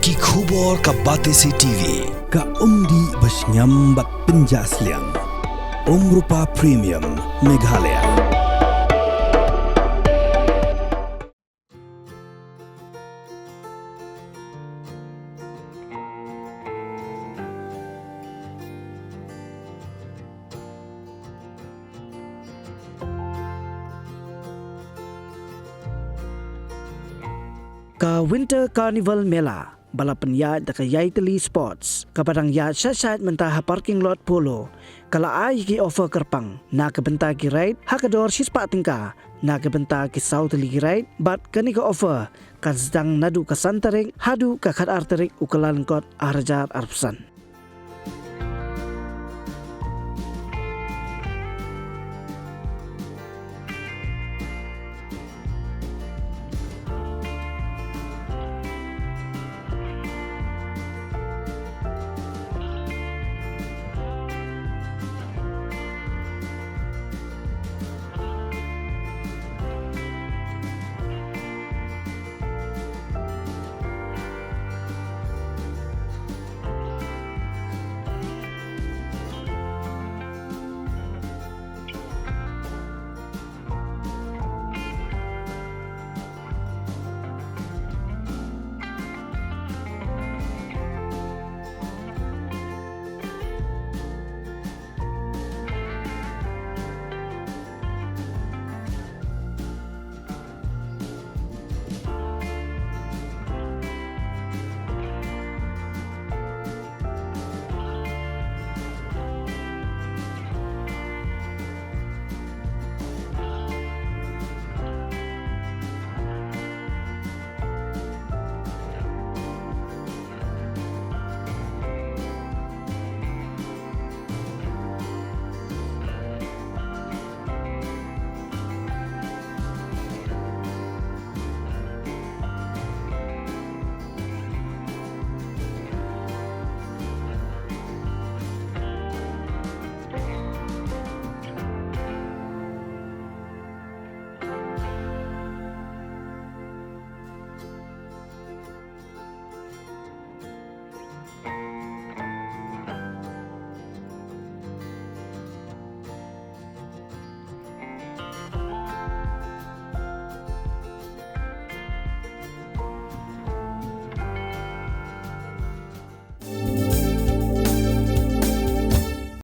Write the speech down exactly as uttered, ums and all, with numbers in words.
Ki khubor ka Batesi T V. Ka umdih ba shngiam bad pynjah sliang. Umrupa Premium Meghalaya. Ka Winter Carnival Mela ba la pynïaid da ka Yaitali Sports, kaba dang ïaid sha sha mynta ha parking lot Polo, ka la ai ki offer kyrpang na ka bynta ki ride ha ka dor shispah tyngka na ka bynta ki saw tylli ki ride, bad kane ka offer kan sdang naduh ka san tarik haduh ka khatar tarik u Kyllalyngkot arhajar arphew san.